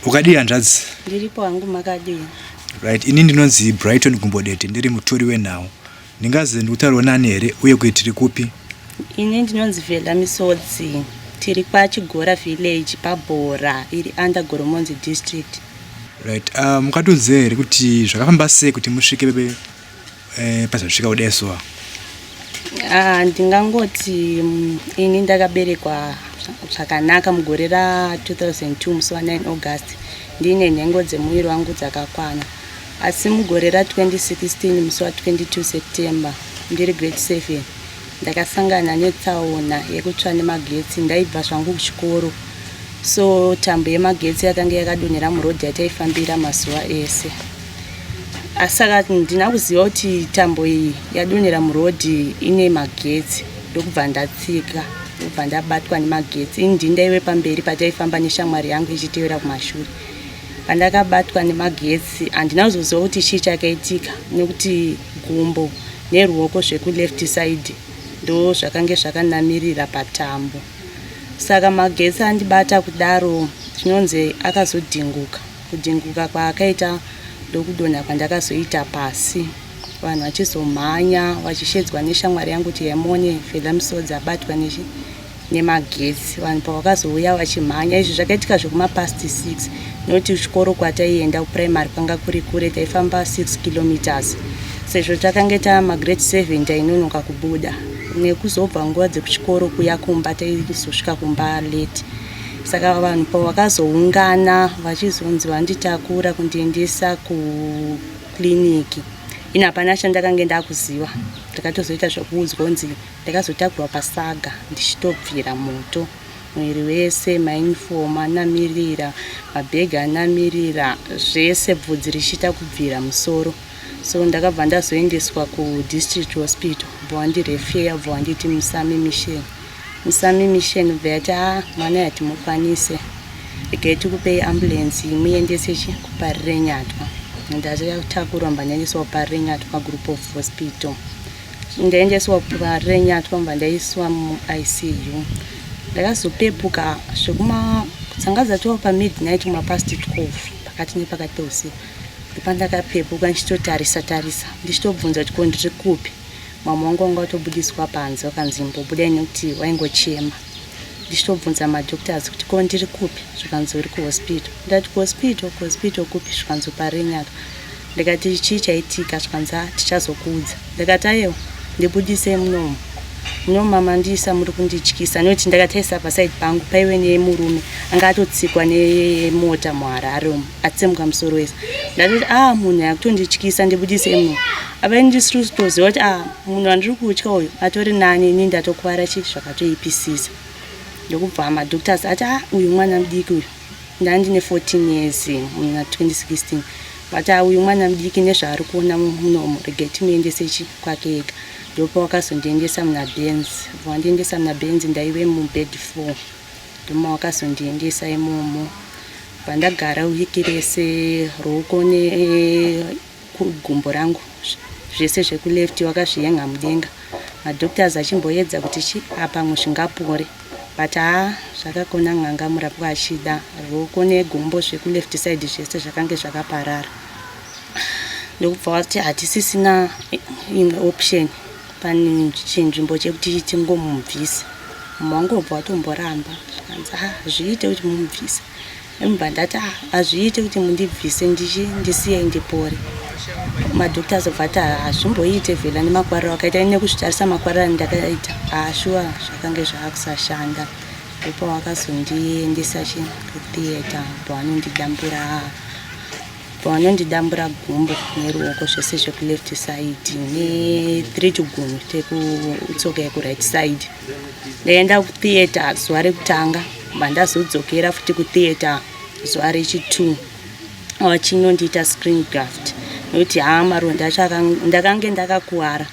Ukadii hanzvadzi? Ndiripo hangu, makadii? Right, ini ndinonzi Brighton Gumbodete, ndiri mutori wenhau. Ndingazi ndikutaurawo nani here uye kuti tiri kupi? Ini ndinonzi Vela Misodzi. Tiri kwaChigora village paBhora iri under Goromonzi district. Right, mungatiudze here kuti zvakafamba sei kuti musvike pazvasvika kudai so? Ndingangoti ini ndakaberekwa zvakanaka mugore ra2002 musi wa9 August, ndiine nhengo dzemuviri wangu dzakakwana. Asi mugore ra2016 musi wa22 September, ndiri grade 7, ndakasangana netsaona yekutsva nemagetsi. Ndaibva zvangu kuchikoro, so tambo yemagetsi yakanga yakadonhera murodhi yataifambira mazuva ese. Saka ndina kuziva kuti tambo iyi yadonhera murodhi ine magetsi, ndokubva ndatsika, ndokubva ndabatwa nemagetsi. Ini ndini ndaive pamberi pataifamba neshamwari yangu ichitevera kumashure. Pandakabatwa nemagetsi, handina kuzoziva kuti chii chakaitika, nekuti gumbo neruoko zvekuleft side ndo zvakange zvakanamirira patambo. Saka magetsi andibata kudaro, zvinonzi akazodhinguka. Kudhinguka kwaakaita, ndokudonha kwandakazoita pasi, vanhu vachizomhanya vachishedzwa neshamwari yangu kuti yamone Fela Misodzi abatwa nemagetsi. Vanhu pavakazouya vachimhanya, izvi zvakaitika zvekumapast 6, nekuti chikoro kwataienda kuprimary kwanga kuri kure, taifamba 6 kilometers. Sezvo takange tamagrade 7, tainonoka kubuda nekuzobva nguva dzekuchikoro kuya kumba, taizosvika kumba late. Saka vanhu pavakazoungana vachizonzi vanditakura kundiendesa kukliniki, ini hapana chandakange ndakuziva. Ndakatozoita zvekuudzwa kunzi ndakazotakurwa pasaga ndichitobvira moto muviri wese, mauniform anamirira, mabhegi anamirira, zvese, bvudzi richiita kubvira musoro. So ndakabva ndazoendeswa kudistrict hospital, bva wandirefer, bva wanditi Musami Mission. Musami Mission bva yati, "A, mwana yatimukwanise, regai tikupei ambulance muendese chi kuParirenyatwa." Ndatakurwa, mba ndaendeswa kuParirenyatwa Group of Hospital. Ndaendeswa kuParirenyatwa, mba ndaiswa muICU. Ndakazopepuka zvekuma dzanga dzatova pamidnight, kumapast 12, pakati nepakati peusiku, ndopandakapepuka ndichitotarisa tarisa, ndichitobvunza kuti ko ndiri kupi. Mama wangu wanga watobudiswa panze, wakanzi imbobudai nekuti waingochema. Ndichitobvunza madoctors kuti ko ndiri kupi, zvikanzi uri kuhospital. Ndati kuhospital? Kuhospital kupi? Zvikanzi Parirenyatwa. Ndikati chii chaitika? Zvikanzi, "A, tichazokuudza." Ndikati aiwa, ndibudisei munomu, munomu mamandiisa muri kundityisa, nekuti ndakatarisa paside pangu paive nemurume anga atotsikwa nemota muHarare umu, atsemuka musoro wese. Ndatoti, "A, munhu yakutondityisa, ndibudisei munomu." Apa ndisiri kutoziva kuti, a, munhu wandiri kutya uyu atori nani, ini ndatokwara chi zvakatoipisisa. Ndokubva madoctors ati, "A, uyu mwana mudiki uyu." Ndandine 14 years muna 2016. Vati, "A, uyu mwana mudiki nezvaari kuona munomu, regai timuendese chi kwake ega." Ndopa wakazondiendesa muna Benz. Wandiendesa muna Benz, ndaive mubed 4, ndoma wakazondiendesa imomo. Pandagara wiki rese, ruoko negumbo rangu zvese zvekuleft wakazviyenga mudenga, madoctors achimboedza kuti chi apamwe zvingapore, but haa, zvakakona n'anga murapwa achida. Ruoko negumbo zvekuleft side zvese zvakange zvakaparara. Ndokubva wati hatisisina imwe option pane chinzvimbo chekuti tingomubvisa. Mumwe wangu wobva watomboramba, zvikanzi, "A, zviite kuti mumubvise." Ndobva ndati, "A, hazviite kuti mundibvise, ndisiyei ndipore." Madoctors obva ati, "Hazvimboite Vhela, nemakwariro akaita nekuzvitarisa makwariro andakaita, haashuwa zvakange zvaakusashanda." Ndopa wakazondiendesa chi kutheatre, pavanondidambura gumbo neruoko zvese zvekuleft side ne3 tugunhu tekutsoka yekuright side. Ndaenda kutheatre zuva rekutanga, bva ndazodzokera futi kutheatre zuva rechi2, vachinondiita skin graft, nekuti haa, maronda acho ndakange ndakakuwara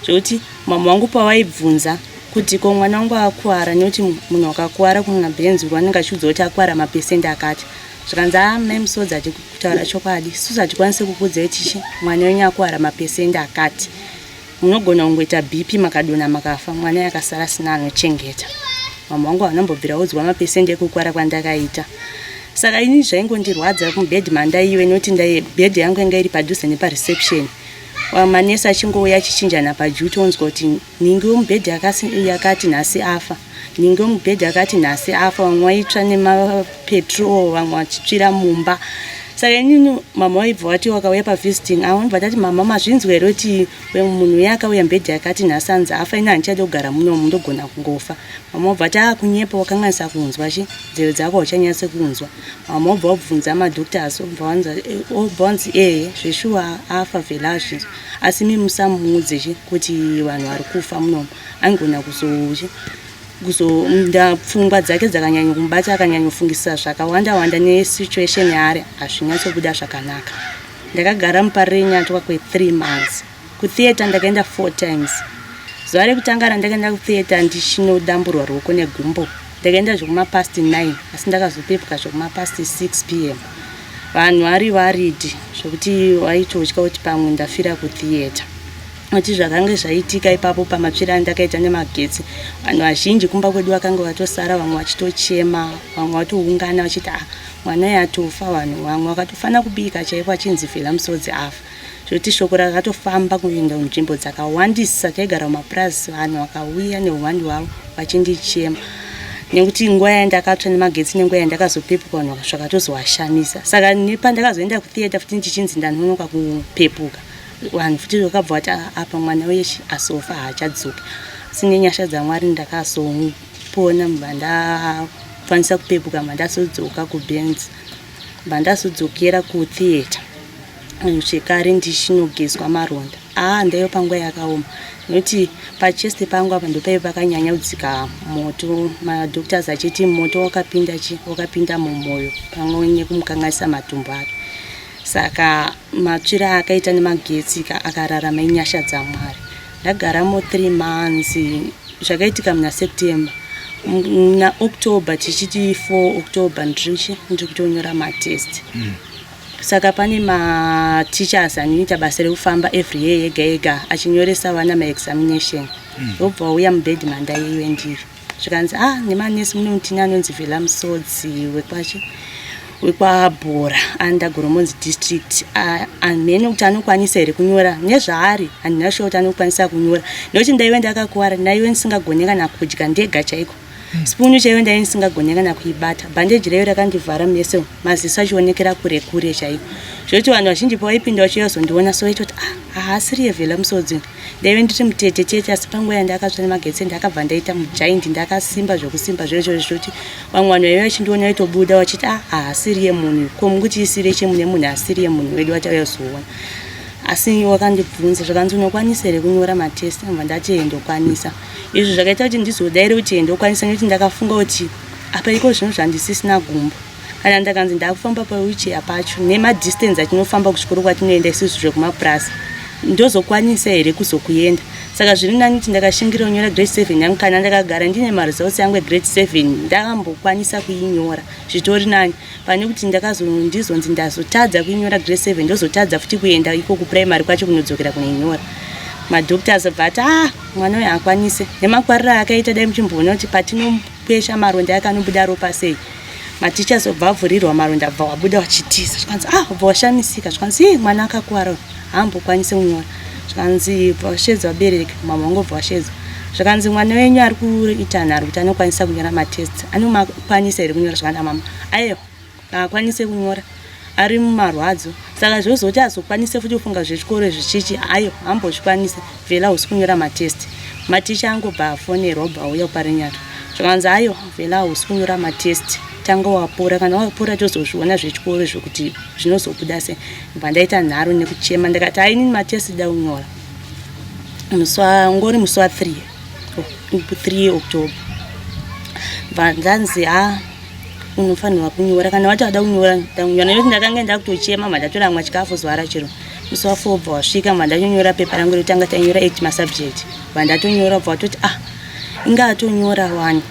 zvekuti mama wangu pavaibvunza kuti ko mwana wangu akuwara, nekuti munhu akakuwara kuna bhenzi vanenge achiudza kuti akuwara mapesendi akati. Zvikanzi, "A, mai Musodzi, ati kutaura chokwadi isusu hatikwanisi kukuudzai tichi mwana wenyu akuwara mapesendi akati. Munogona kungoita BP makadonha makafa, mwana yakasara asina anochengeta." Mama wangu havanambobvira udzwa mapesendi ekukwara kwandakaita. Saka ini zvaingondirwadza kumubhedhi mandaive nekuti bhedhi yangu yanga iri padhuze nepareception. Manesi achingouya achichinjana paduty onzwa kuti nhingi wemubhedhi yakati nhasi afa, nhingi wemubhedhi akati nhasi afa. Vamwe vaitsva nemapetrol, vamwe vachitsvira mumba. Saka inini mama vaibva vati wakauya pavisiting avo vanobva tati mama mazvinzwa here kuti munhu uya akauya mubhedhi akati nhasi anzi afa, ini handichada kugara munomu ndogona kungofa. Mama vobva vati akunyepa wakanganisa kunzwa chi nzeve dzako hauchanyatsi kunzwa. Mama vobva vabvunza madoctors obva vanzi ehe zveshuwa afa vhela azvinzwa, asi mi musamuudze chi kuti vanhu vari kufa munomu, angona kuzochi kuzonda pfungwa dzake dzakanyanya kumubata, akanyanyofungisisa zvakawanda wanda nesituation yaari, hazvinyatsobuda zvakanaka. Ndakagara muParirenyatwa kwe3 months. Kutheatre ndakaenda 4 times. Zuva rekutanga randakaenda kutheatre ndichinodamburwa ruoko negumbo, ndakaenda zvekumapast 9 asi ndakazopepuka zvekumapast 6 p.m. Vanhu vari worried zvekuti vaitotya kuti pamwe ndafira kutheatre. Kuti zvakanga zvaitika ipapo pamatsviro andakaita nemagetsi, vanhu vazhinji kumba kwedu vakanga vatosara, vamwe vachitochema, vamwe vatoungana vachiti ah, mwana yatofa. Vanhu vamwe vakatofanira kubika chaiko achinzi Vela Musodzi afa, zvekuti shoko rakatofamba kuenda munzvimbo dzakawandisa. Taigara mumapurazi, vanhu vakauya neuwandu hwavo vachindichema nekuti nguva yandakatsva nemagetsi nenguva yandakazopepuka vanhu zvakatozovashamisa. Saka nepandakazoenda kutheatre futi ndichinzi ndanonoka kupepuka, vanhu futi vakabva vati apa mwana wechi asofa haachadzoki. Asi nenyasha dzaMwari ndakazopona, mubva ndakwanisa kupepuka, mba ndazodzoka kubenz, mba ndazodzokera kutheatre zvekare ndichinogezwa maronda. Ndaiva panguva yakaoma nekuti pachest pangu apa ndopaive pakanyanya kudzika moto, madoctors achiti moto wakapinda chi wakapinda mumwoyo pamwe nekumukanganisa matumbu ake. Saka matsviro aakaita nemagetsi akararama inyasha dzaMwari. Ndagaramo 3 months, zvakaitika muna September, muna October tichiti 4 October ndiri kutonyora matest. Saka pane mateachers anoita basa rekufamba every year yega yega achinyoresa vana maexamination. Vobva vauya mubhedhi mandaive ndiri, zvikanzi ah, nemanesi muno tine anonzi Vela Musodzi wekwachi wekwaBhora under Goromonzi district, hamene kuti anokwanisa here kunyora nezvaari, handina sure kuti anokwanisa kunyora nekuti ndaive ndakakuwara, ndaive ndisingagone kana kudya ndega chaiko. Spoon chaiyo ndaive ndisingagone kana kuibata, bhandeji raive rakandivhara meso, maziso achionekera kure kure chaiko, zvekuti vanhu vazhinji pavaipinda vachiuya kuzondiona so vaitoti ah, haasiri yeVhela Musodzi. Ndaive ndiri mutete chete, asi panguva yandakatsva nemagetsi ndakabva ndaita mugiant, ndakasimba zvekusimba zvezvo zvekuti vamwe vanhu vaive vachindiona vaitobuda vachiti ah, haasiri yemunhu, ko mukuti isiri chemune munhu asiri yemunhu wedu watauya kuzoona. Asi wakandibvunza zvakanzi unokwanisa here kunyora matest, ndobva ndati ndokwanisa. Izvi zvakaita kuti ndizodaire kuti ndokwanisa nekuti ndakafunga kuti apa iko zvino zvandisisina gumbo, kana ndakanzi ndakufamba pawheelchair pacho nemadistance atinofamba kuchikoro kwatinoenda isusu zvekumapurasi, ndozokwanisa here kuzokuenda? Saka zviri nani kuti ndakashingira kunyora grade 7 yangu. Kana ndakagara ndine maresults yangu egrade 7 ndakambokwanisa kuinyora, zvitori nani pane kuti ndizonzi ndazotadza kuinyora grade 7, ndozotadza futi kuenda iko kuprimary kwacho kunodzokera kunoinyora. Madoctors abva ati ah, mwana uyu haakwanise nemakwariro aakaita, dai muchimboona kuti patinokwesha maronda ake anobuda ropa sei. Matichers obva avhurirwa maronda, abva wabuda wachitiza, zvikanzi ah, obva washamisika, zvikanzi ii mwana akakuwara uyu haambokwanisi kunyora. Zvikanzi bva washedza vabereki, mama wangu obva washedzwa, zvikanzi mwana wenyu ari kuita nharo kuti anokwanisa kunyora matest, anomakwanisa here kunyora? Zvikanzi mama aiwa, haakwanise kunyora, ari mumarwadzo, saka zvozoti azokwanise futi kufunga zvechikoro zvichichi, aiwa haambozvikwanise. Vhela hausi kunyora matest. Maticha angobva afonerwa, obva auya kuParinyatwa, zvikanzi aiwa, Vhela hausi kunyora matest, tanga wapora, kana wapora tozozviona zvechikoro zvekuti zvinozobuda sei. Bva ndaita nharo nekuchema, ndakati ainini matest da kunyora. Ngori musi wa3 3 October, bva ndanzi ha, unofanirwa kunyora, kana wati wada kunyora ndakunyora, nekuti ndakanga ndakutochema, mandatoramwa chikafu zuva rachiro. Musi wa4 bva wasvika, mandanyonyora pepa rangu rekutanga, tainyora 8 masubject, bva ndatonyora, bva watoti ah, inga atonyora wani.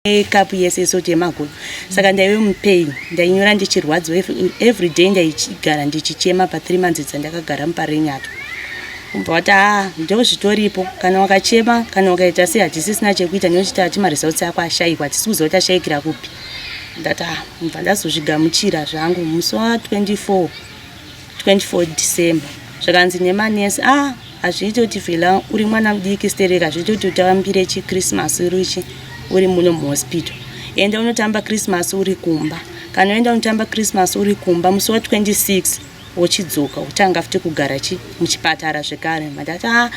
Nekapu yese isoti yemagodo, saka ndaive mupain, ndainyora ndichirwadziwa every day, ndaigara ndichichema pa3 months dzandakagara muParirenyatwa. Ubva wati, "A, ndo zvitoripo. Kana wakachema, kana ukaita sei, hatisisina chekuita nekuti tati maresults ako ashayikwa, hatisi kuziva kuti ashayikira kupi." Ndati, "A." Mbva ndazozvigamuchira zvangu musi wa24 24 December. Zvakanzi nemanesi, "A, hazviiti kuti Vela, uri mwana mudiki stereka, hazviiti kuti utambire chiChristmas urichi uri muno muhospital. Enda unotamba Christmas uri kumba. Kana uenda unotamba Christmas uri kumba, musi wa26 wochidzoka, utanga futi kugara chi muchipatara zvekare." Mandati, "A,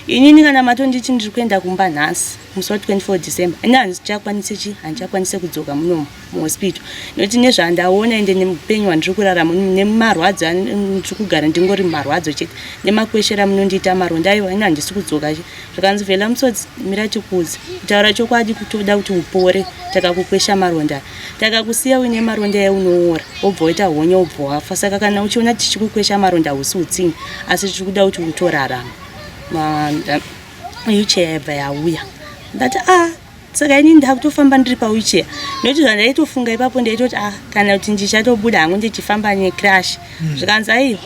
inini kana matonditi ndiri kuenda kumba nhasi musi wa24 December, ini handichakwanisi chi handichakwanisi kudzoka muno muhospital, nekuti nezvandaona ende neupenyu hwandiri kurarama nemarwadzo, ndiri kugara ndingori mumarwadzo chete nemakweshera munondiita maronda. Aiwa, ini handisi kudzoka chi." Zvakanzi, "Vela Musodzi, mira tikudze. Kutaura chokwadi, kutoda kuti upore takakukwesha maronda. Takakusiya uine maronda eunoora, wobva waita honye, wobva wafa. Saka kana uchiona tichikukwesha maronda, hausi utsinye, asi tiri kuda kuti utorarama." Wheelchair yabva yauya. Ndati, "A, saka inini ndakutofamba ndiri pawheelchair?" Nekuti zvandaitofunga ipapo, ndaitoti, "A, kana kuti ndichatobuda hangu ndichifamba necrutch." Zvikanzi, "Aiwa,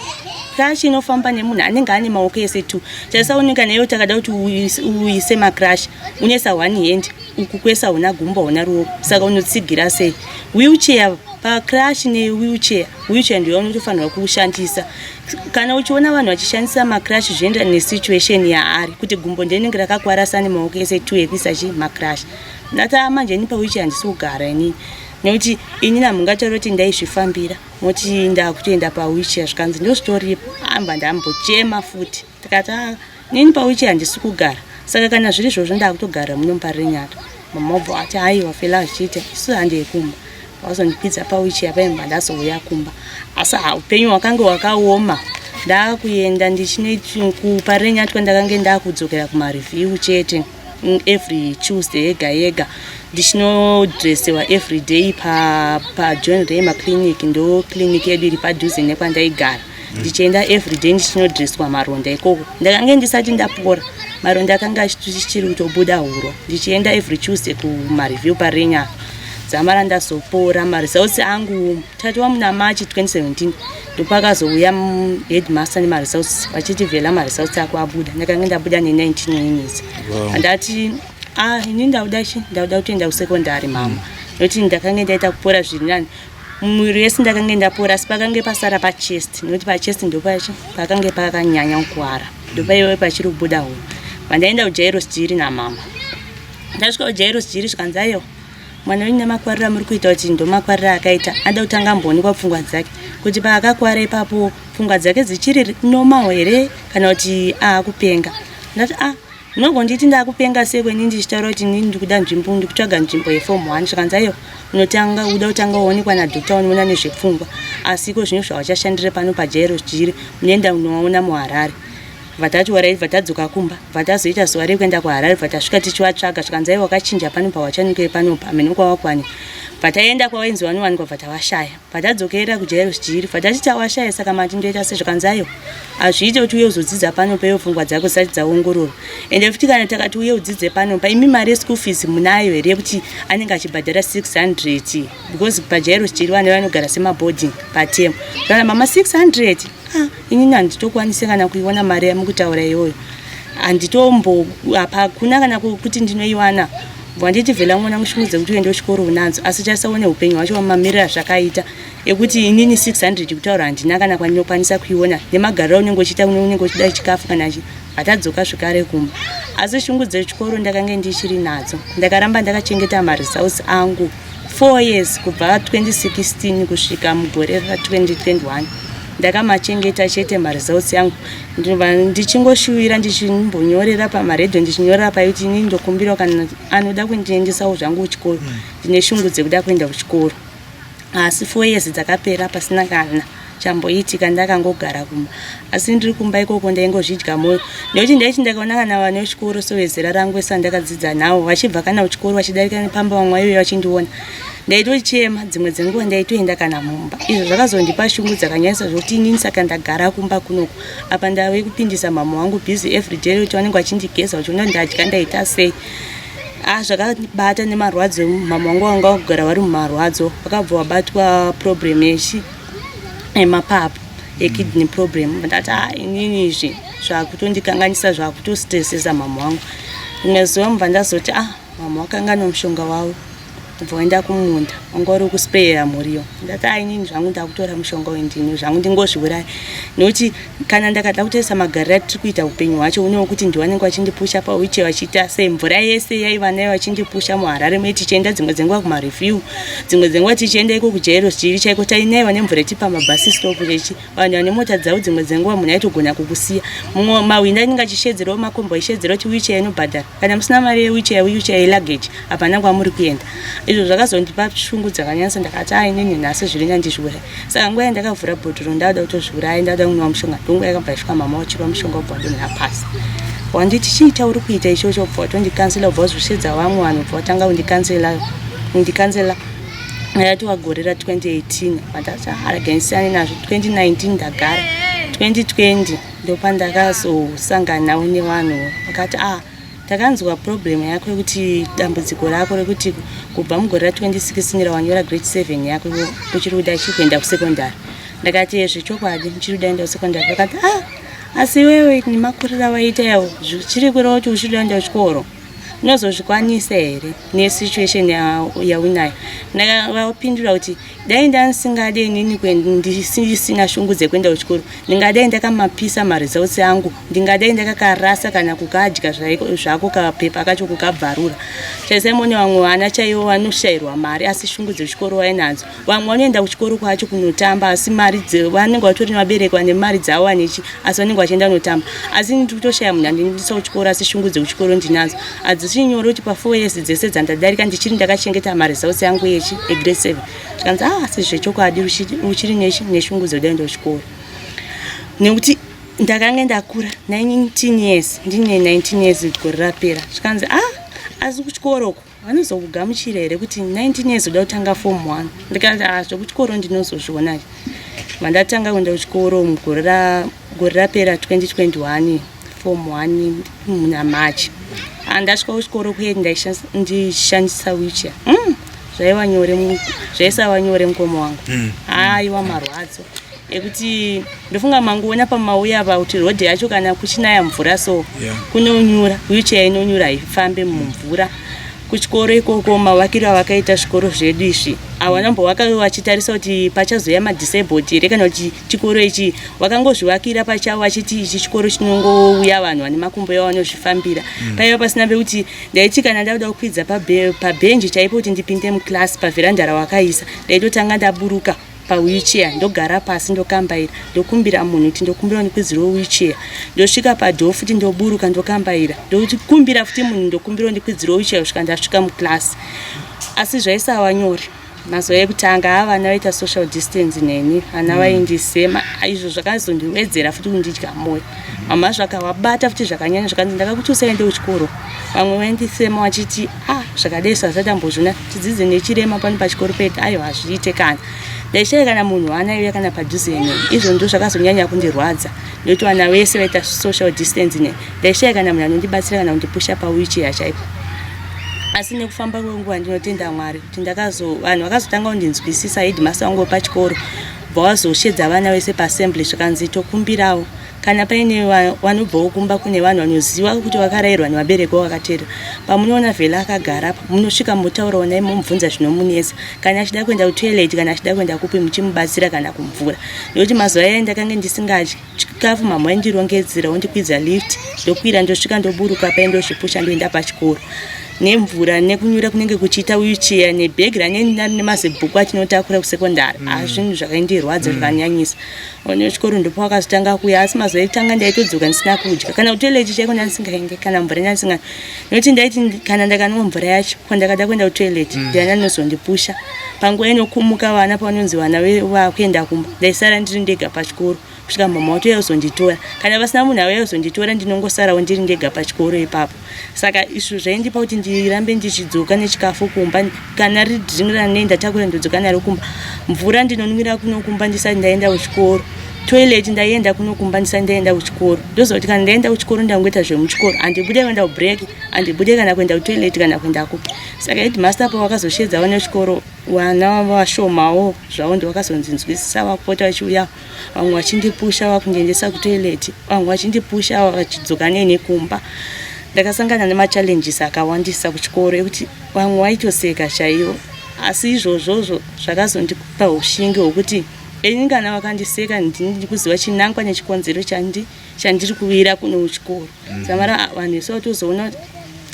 crutch inofamba nemunhu anenge ane maoko ese two. Taisaoneka naiyo. Takada kuti uise macrutch, unoisa one hand, uku kwese hauna gumbo, hauna ruoko, saka unotsigira sei wheelchair? Pacrutch newheelchair, wheelchair ndiyo unotofanirwa kushandisa. Kana uchiona vanhu vachishandisa macrutch, zvoenderana nesituation yaari, kuti gumbo ndinenge rakakwarasa nemaoko ese two ekuisa chi macrutch." Ndati, "Manje ini pawheelchair handisi kugara inini, nekuti inini hamungatauri kuti ndaizvifambira, moti ndakutoenda pawheelchair." Zvikanzi, "Ndozvitoripo." Amba ndambochema futi. Tikati, "A, nini pawheelchair handisi kugara. Saka kana zviri izvozvo, ndakutogara muno muParirenyatwa." Mama obva ati, "Aiwa Fela, zvichiita, isu handei kumba." Vazondikwidza pawheelchair paimba, ndazouya kumba. Asi upenyu hwakange hwakaoma. Ndakuenda kuParirenyatwa, ndakange ndakudzokera kumareview chete every Tuesday yega yega, ndichinodressiwa every day paJohn Raymer Clinic. Ndo clinic yedu iri padhuze nekwandaigara. Ndichienda every day ndichinodresswa maronda ikoko. Ndakange ndisati ndapora, maronda akanga achichiri kutobuda hurwa. Ndichienda every Tuesday kumareview Parirenyatwa. Dzamara ndazopora maresults angu, tatiwa muna March 2017, ndopakazouya headmaster nemaresults vachiti, "Vhela, maresults ako abuda." Ndakange ndabuda ne19 units. Andati, "A, ini ndauda chi ndauda kutoenda kusekondari, mama, nokuti ndakange ndaita kupora zviri nani. Muviri wese ndakange ndapora, asi pakange pasara pachest, nokuti pachest ndopachi pakange pakanyanya kukwara, ndopaiwe pachiri kubuda huro." Pandaenda kuJairos Jiri namama, ndasvika kuJairos Jiri, zvikanzi, "Aiwa, mwana wenyu nemakwariro amuri kuita kuti ndomakwariro akaita, ada kutanga amboonekwa pfungwa dzake, kuti paakakwara ipapo pfungwa dzake dzichiri normal here kana kuti aakupenga." Ndati, "A, munogonditi ndakupenga sei kweni ndichitaura kuti inini ndikuda nzvimbo, ndikutsvaga nzvimbo yeform 1?" Zvikanzi, "Aiwa, unotanga uda kutanga waonekwa nadoctor unoona nezvepfungwa. Asi iko zvino zvavachashandire pano paJairos Jiri, munoenda unovaona muHarare." Vatati, "Warai." Vatadzoka kumba, vatazoita zuva rekuenda kuHarare. Vatasvika tichivatsvaga, zvikanzi, "Aiwa, wakachinja panopa, wachanikei panopa, hameno kwawakwanikwa." Vataenda kwawainzi vanowanikwa, vatavashaya. Vatadzokera kuJairos Jiri, vatati, "Tawashaya, saka mati ndoita se?" Zvikanzi, "Aiwa, hazviite kuti uye uzodzidza panopa iyo pfungwa dzako dzisati dzaongororwa. Ende futi kana takati uye udzidze panopa, imi mari yeschool fees munayo here, yekuti anenge achibhadhara 600?" Because paJairos Jiri vana vanogara semaboarding paterm. Kana mama 600, ah, inini handitokwanisi kana kuiona mari yamukutaura iyoyo, handitombo, hapakuna kana kuti ndinoiwana. Wanditi, "Vhela mwana, mushungudze kuti uende kuchikoro unadzo, asi chasaone upenyu hwacho mamiriro azvakaita, ekuti inini 600 kutaura handina kana kwandinokwanisa kuiona, nemagariro aunenge uchiita, unenge uchida chikafu kana chi." Hatadzoka zvekare kumba, asi shungu dzechikoro ndakange ndichiri nadzo. Ndakaramba ndakachengeta maresults angu 4 years, kubva 2016 kusvika mugore ra2021. Ndakamachengeta chete maresults angu, ndichingoshuvira, ndichimbonyorera pamaredhio, ndichinyorera paiti inini ndokumbirawo kana anoda kundiendesawo zvangu kuchikoro, ndine shungu dzekuda kuenda kuchikoro. Asi 4 years dzakapera pasina kana chamboitika. Ndakangogara kumba, asi ndiri kumba ikoko ndaingozvidya mwoyo, nekuti ndaiti ndakaona kana vana vechikoro sewezera rangu ese andakadzidza navo vachibva kana kuchikoro vachidarika nepamba, vamwe vaiuya vachindiona, ndaitochema. Dzimwe dzenguva ndaitoenda kana mumba. Izvo zvakazondipa shungu dzakanyanyisa, zvokuti inini saka ndagara kumba kunoku, apa ndave kupindisa mama wangu busy every day, kuti vanenge vachindigeza, vachiona ndadya, ndaita sei. Ah, zvakabata nemarwadzo, mama wangu wanga wakugara vari mumarwadzo, vakabva vabatwa problem yechi emapapu, ekidney problem. Ndati, ah, inini izvi zvakutondikanganisa, zvakutostresesa mama wangu. Rimwe zuva mubva ndazoti, ah, mama wakanganwa mushonga wavo, ubva waenda kumunda, wanga uri kusprayera muriwo. Ndati, ah, inini zvangu ndakutora mushonga uyu, ndini zvangu ndingozviuraya, nekuti kana ndakada kutarisa magariro atiri kuita upenyu hwacho unewo kuti ndiwanenge vachindipusha pawheelchair, vachiita sei, mvura yese yaiva nayo vachindipusha muHarare me tichienda dzimwe dzenguva kumareview, dzimwe dzenguva tichienda iko kujairo chiri chaiko, tainaiwa nemvura tipa mabus stop chechi vanhu vane mota dzavo. Dzimwe dzenguva munhu aitogona kukusiya mumwe mahwindi anenge achishedzerawo makombo, aishedzera kuti wheelchair inobhadhara, kana musina mari yewheelchair, wheelchair yeluggage, hapana kwamuri kuenda. Izvo zvakazondipa shungu dzakanyanyisa. Ndakati, ai, nini nhasi zviri nandizviuraya. Saka nguva yandakavhura bhodhoro, ndauda kutozviuraya, ndauda kunwa mushonga, ndonguva yakabva yasvika mama wachirwa mushonga, ubva wadonhera pasi. Wanditi, chii chauri kuita ichocho? Ubva watondikansela, ubva wazosvedza vamwe vanhu, ubva watanga kundikansela. Yatova gore ra2018. Vandati, regai nazvo. 2019 ndagara, 2020 ndopandakazosanganawo nevanhu vakati, ah, takanzwa problem yako yekuti dambudziko rako rekuti kubva mugore ra2016 rawanyora grade 7 yako uchiri kuda chiri kuenda kusekondari. Ndakati, zvechokwadi ndichiri kuda kuenda kusekondari. Vakati, ah, asi iwewe nemakuriro awaita yawo, chiri kureva kuti uchiri kuda kuenda kuchikoro, unozozvikwanisa here nesituation yaunayo? Ndakavapindura kuti dai ndandisingade inini ndisina shungu dzekuenda kuchikoro, ndingadai ndakamapisa maresults angu, ndingadai ndakakarasa kana kukadya zvako kapepa kacho, kukabvarura. Chaisaimone vamwe vana chaivo vanoshayirwa mari, asi shungu dzechikoro vainadzo. Vamwe vanoenda kuchikoro kwacho kunotamba, asi mari vanenge vatori nevabereki vane mari dzavo vanechi, asi vanenge vachienda kunotamba. Asi ndiri kutoshaya munhu andindisa kuchikoro, asi shungu dzekuchikoro ndinadzo. Hadzisi nyore kuti pa4 years dzese dzandadarika ndichiri ndakachengeta maresults angu echi egrade 7. Zvikanzi, ah, asi zvechokwadi uchiri neshungu dzekuda kuenda kuchikoro? Nekuti ndakange ndakura 19 years, ndine 19 years gore rapera. Zvikanzi, ah, asi kuchikoroko vanozokugamuchira here kuti 19 years uda kutanga form 1? Ndikati, ah, zvekuchikoro ndinozozviona. Vandatanga kuenda kuchikoro mugore rapera 2021, form 1 muna March. Andasvika kuchikoro kuye ndishandisa wheelchair. Zvaiva nyore, zvaisava nyore, mukoma wangu. Aiwa, marwadzo ekuti ndofunga manguona pamauya pa kuti rodhi yacho kana kuchinaya mvura so kunonyura, wheelchair inonyura, haifambe mumvura. Kuchikoro ikoko, mavakiro avakaita zvikoro zvedu izvi, hawana mbovaka vachitarisa kuti pachazouya madisabled here, kana kuti chikoro ichi vakangozvivakira pachavo vachiti ichi chikoro chinongouya vanhu vane makumbo yavo vanozvifambira. Paiva pasina pekuti ndaiti kana ndakuda kukwidza pabhenji chaipo kuti ndipinde muclass, pavheranda rawakaisa, ndaitotanga ndaburuka pawheelchair, ndogara pasi, ndokambaira, ndokumbira munhu kuti ndokumbira ndikwidzirewo wheelchair. Ndosvika padoor futi, ndoburuka, ndokambaira, ndokumbira futi munhu, ndokumbira ndikwidzirewo wheelchair, kusvika ndasvika muclass. Asi zvaisava nyore. Mazuva ekutanga ava vana vaita social distance neni, vana vaindisema. Izvo zvakazondiwedzera futi kundidya mwoyo. Mama zvakavabata futi zvakanyanya, zvakanzi, ndakakuti usaende kuchikoro. Vamwe vaindisema vachiti, ah, zvakadai so hazvisati ambozviona, tidzidze nechirema pano pachikoro pedu, aiwa, hazviite. Kana ndaishaya kana munhu waanaiuya kana padhuze neni. Izvo ndo zvakazonyanya kundirwadza, nekuti vana vese vaita social distance neni, ndaishaya kana munhu anondibatsira kana kundipusha pawheelchair chaipo. Asi nekufamba kwenguva, ndinotenda Mwari kuti ndakazo vanhu vakazotanga kundinzwisisa. Headmaster wangu wepachikoro bva wazoshedza vana vese paassembly, zvikanzi, tokumbirawo kana paine vanobvawo kumba kune vanhu vanoziva kuti vakarayirwa nevabereki vavo vakateerera, pamunoona Vhela akagara apa, munosvika mutaurawo naye, momubvunza zvinomunetsa, kana achida kuenda kutoilet, kana achida kuenda kupi, muchimubatsira, kana kumvura. Nekuti mazuva aya ndakange ndisingadyi chikafu, mama waindirongedzera, wondikwidza lift, ndokwira, ndosvika, ndoburuka pai, ndozvipusha, ndoenda pachikoro nemvura, nekunyura kunenge kuchiita wheelchair, nebhegi raneni nemazibhuku atinotakura kusekondari. Zvinhu zvakaindirwadza zvakanyanyisa. Vana vechikoro ndipo vakazotanga kuuya, asi mazuva ekutanga ndaitodzoka ndisina kudya, kana kutoilet chaiko ndandisingaende, kana mvura ndandisinga, nekuti ndaiti kana ndakanwa mvura yacho, kwandakada kuenda kutoilet, ndiani anozondipusha panguva inokumuka vana, pavanonzi vana vakuenda kumba? Ndaisara ndiri ndega pachikoro kusvika mama watouya kuzonditora. Kana vasina munhu auya kuzonditora, ndinongosarawo ndiri ndega pachikoro ipapo. Saka izvo zvaindipa kuti ndirambe ndichidzoka nechikafu kumba, kana riri drink ranei ndatakura, ndodzoka naro kumba, mvura ndinonwira kuno kumba ndisati ndaenda kuchikoro. Toilet ndaienda kunokumba ndisati ndaenda kuchikoro. Ndoziva kuti kana ndaenda kuchikoro ndangoita zvemuchikoro, handibude kuenda kubreak, handibude kana kuenda kutoilet kana kuenda kupi. Saka headmaster pawakazosheedza vana vechikoro, vana vashomawo zvavo ndovakazonzinzwisisa, vakupota vachiuya, vamwe vachindipusha vakundiendesa kutoilet, vamwe vachindipusha vachidzoka neni kumba. Ndakasangana nemachallenges akawandisa kuchikoro ekuti vamwe vaitoseka chaivo, asi izvozvozvo zvakazondipa ushingi hwekuti ini kana vakandiseka, ndini ndikuziva chinangwa nechikonzero chandiri kuwira kuno kuchikoro. Samara vanhu vese vatozoona kuti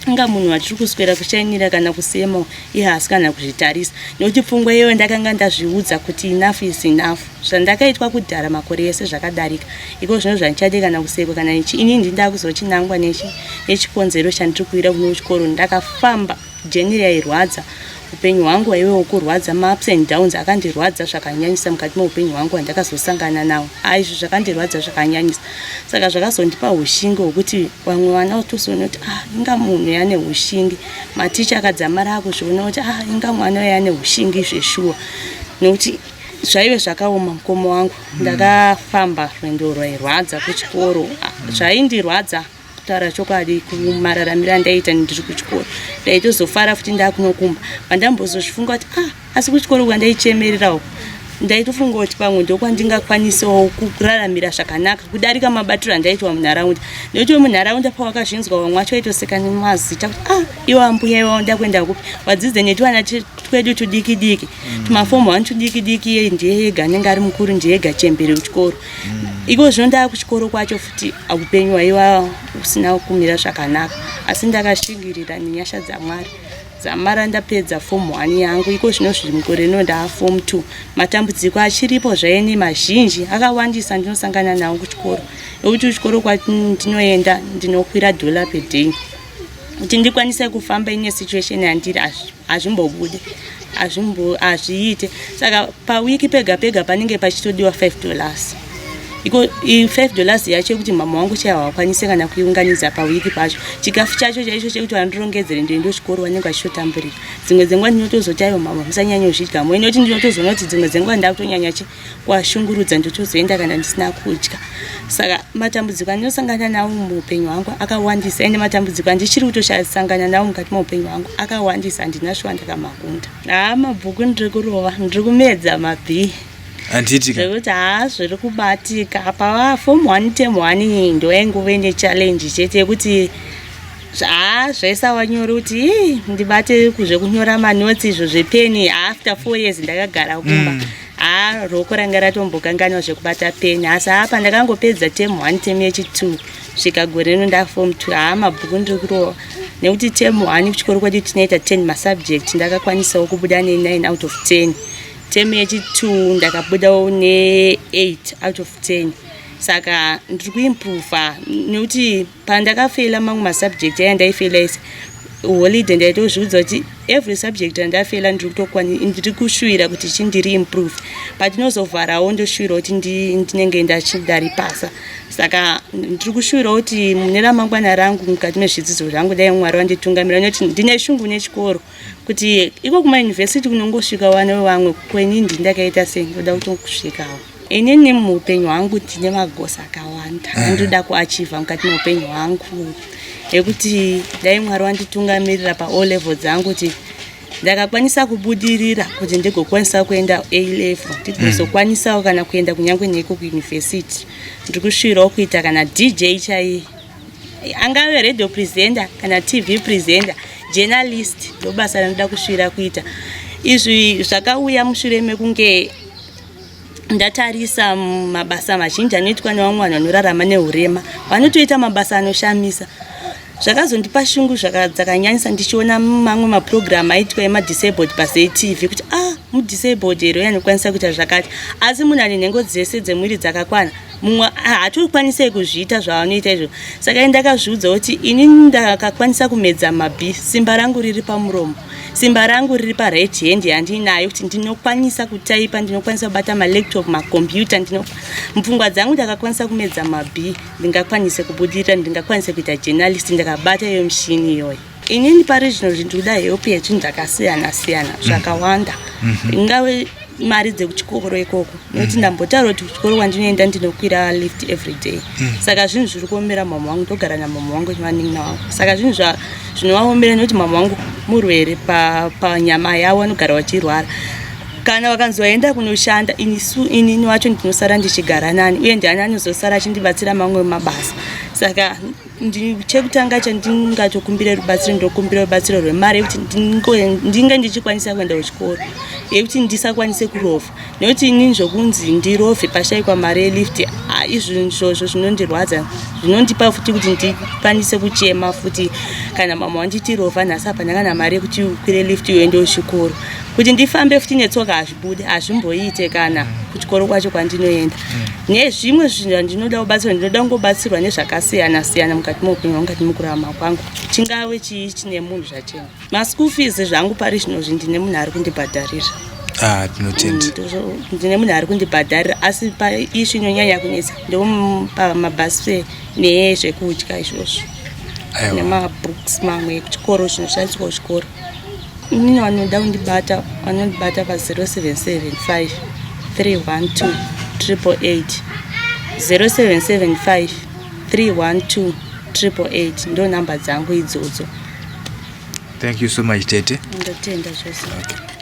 inga munhu watiri kuswera kushainira kana kusema iye haasi kana kuzvitarisa, nekuti pfungwa iyoyo ndakanga ndazviudza kuti enough is enough. Zvandakaitwa kudhara makore ese zvakadarika, iko zvino zvandichade kana kusekwa kana ichi. Ini ndinda kuziva chinangwa nechikonzero chandiri kuwira kuno kuchikoro. Ndakafamba journey yairwadza. Upenyu hwangu hwaive hwokurwadza, maups and downs akandirwadza zvakanyanyisa mukati meupenyu hwangu hwandakazosangana nawo. Aizvo zvakandirwadza zvakanyanyisa, saka zvakazondipa ushingi hwekuti vamwe vana vatozoona kuti, "Ah, inga munhu yane ushingi." Maticha akadzamara akuzviona kuti, "Ah, inga mwana uyu ane ushingi zveshuwa," nekuti zvaive zvakaoma, mukoma wangu. Ndakafamba rwendo rwairwadza kuchikoro. Ah, zvaindirwadza kutaura chokwadi kumararamiro andaiita ndiri kuchikoro. Ndaitozofara futi ndakunokumba pandambozozvifunga kuti, ah, asi kuchikoro kwandaichemerera uku, ndaitofunga kuti pamwe ndokwandingakwanisawo kuraramira zvakanaka kudarika mabatiro andaitwa munharaunda, nekuti munharaunda pawakazvinzwa vamwe vacho vaitoseka nemazita kuti, "Ah, iwe ambuya, iwe wauda kuenda kupi? Wadzidze netwana twedu tudiki diki, tumaform 1 tudiki diki, iye ndiye ega anenge ari mukuru, ndiye ega chembere kuchikoro." Iko zvino ndaa kuchikoro kwacho futi, upenyu hwaiva usina kumira zvakanaka, asi ndakashingirira nenyasha dzaMwari. Dzamara ndapedza form 1 yangu. Iko zvino zviri mugore rino ndaa form 2. Matambudziko achiripo zvaini mazhinji akawandisa ndinosangana nawo kuchikoro, nekuti kuchikoro kwandinoenda ndinokwira dollar per day kuti ndikwanise kufamba. Ine situation yandiri, hazvimbobude, hazviite. Saka pawiki pega pega panenge pachitodiwa $5. Iko $5 yacho yekuti mama wangu chaivo havakwanise kana kuiunganidza pawiki pacho. Chikafu chacho chaicho chekuti vandirongedzere ndoende kuchikoro, vanenge vachitotamburira. Dzimwe dzenguva ndinotozoti, "Aiwa mama, musanyanyozvidya moyo," nekuti ndinotozoona kuti dzimwe dzenguva ndakutonyanya chi kuashungurudza, ndotozoenda kana ndisina kudya. Saka matambudziko andinosangana nawo muupenyu hwangu akawandisa, ende matambudziko andichiri kutosangana nawo mukati meupenyu hwangu akawandisa. Handina shuwa ndakamakunda. Haa, mabhuku ndiri kurova, ndiri kumedza mabhii. Handiti ka? Zvekuti haa, zviri kubatika. Pava form 1 term 1 ndoyaingove nechallenge chete yekuti haa, zvaisava nyore kuti ii, ndibate zvekunyora manotsi izvo zvepeni. After 4 years ndakagara kumba, haa, roko ranga ratombokanganwa zvekubata peni, asi haa, pandakangopedza term 1, term yechi2, svika gore rino ndaform 2, haa, mabhuku ndiri kurova, nekuti term 1 kuchikoro kwedu tinoita 10 masubject, ndakakwanisawo kubuda ne9 out of 10. Term yechi2 ndakabudawo ne8 out of 10. Saka ndiri kuimprova, nekuti pandakafeila mamwe masubject aya ndaifeila ese holiday, ndaitozviudza kuti every subject andafeila ndiri kushuwira kuti chindiri improve. Patinozovharawo ndoshuwira kuti ndinenge ndaripasa. Saka ndiri kushuwira kuti mune ramangwana rangu mukati mezvidzidzo zvangu, dai Mwari vanditungamira, nekuti ndine shungu nechikoro, kuti iko kumayunivhesiti kunongosvika vana vevamwe, kweni ndindakaita sei, ndoda kutosvikawo inini. Muupenyu hwangu ndine magoals akawanda andinoda kuachieva mukati meupenyu hwangu, ekuti dai Mwari wanditungamirira paO level dzangu, kuti ndakakwanisa kubudirira, kuti ndigokwanisa kuenda A level, ndigozokwanisawo kana kuenda kunyange neko kuyunivhesiti. Ndiri kushuwirawo kuita kana DJ chaiye, angave radio presenter kana TV presenter, journalist. Ndo basa randinoda kushuwira kuita. Izvi zvakauya mushure mekunge ndatarisa mabasa mazhinji anoitwa nevamwe vanhu vanorarama neurema. Vanotoita mabasa anoshamisa. Zvakazondipa shungu dzakanyanyisa ndichiona mamwe mapurogiramu aitwa emadisabled paZTV, kuti, ah, mudisabled here anokwanisa kuita zvakati? Asi munhu ane nhengo dzese dzemwiri dzakakwana, mumwe hatokwanisei kuzviita zvavanoita izvo. Saka ndakazviudza kuti ini ndakakwanisa kumedza mabhi, simba rangu riri pamuromo, simba rangu riri paright hand yandinayo, kuti ndinokwanisa kutaipa, ndinokwanisa kubata malaptop, makombiyuta. Mupfungwa dzangu ndakakwanisa kumedza mabhi, ndingakwanise kubudirira, ndingakwanise kuita journalist ndakabata iyo mishini iyoyo. Inini pari zvino ndikuda help yezvinhu zvakasiyana siyana zvakawanda, ingave mari dzekuchikoro ikoko nekuti ndambotaura kuti kuchikoro kwandinoenda ndinokwira lift every day. Saka zvinhu zviri kuomera mama wangu, ndogara namama wangu nevanin'ina wangu. Saka zvinhu zvinovaomera nekuti mama wangu murwere panyama yavo, vanogara vachirwara. Kana vakanzi vaenda kunoshanda, inisu inini wacho ndinosara ndichigara nani, uye ndiani anozosara achindibatsira mamwe mabasa? Saka chekutanga chandingatokumbira rubatsiro, ndokumbira rubatsiro rwemari yekuti ndinge ndichikwanisa kuenda kuchikoro, yekuti ndisakwanise kurovha, nekuti inini zvokunzi ndirovhe pashayikwa mari yelift, izvo izvozvo zvinondirwadza, zvinondipa futi kuti ndikwanise kuchema futi. Kana mama wanditi rovha nhasi, hapana kana mari yekuti ukwire lift uende kuchikoro, kuti ndifambe futi netsoka hazvibude, hazvimboite kana kuchikoro kwacho kwandinoenda. Nezvimwe zvinhu zvandinoda kubatsirwa, ndinoda kungobatsirwa nezvakasiyana siyana mukati meupenyu hwangu, mukati mekurarama kwangu, chingave chii chine munhu zvachena. Maschool fees zvangu pari zvinozvi ndine munhu ari kundibhadharira. Ah, tinotenda. Ndine munhu ari kundibhadharira, asi paissue inonyanya kunetsa ndomabus fare nezvekudya izvozvo nemabooks mamwe ekuchikoro, zvinoshandiswa kuchikoro. Inini vanoda kundibata vanondibata pa0775 312 888, 0775 312 888, ndo namba dzangu idzodzo. Thank you so much, tete. Ndotenda zvose. Okay.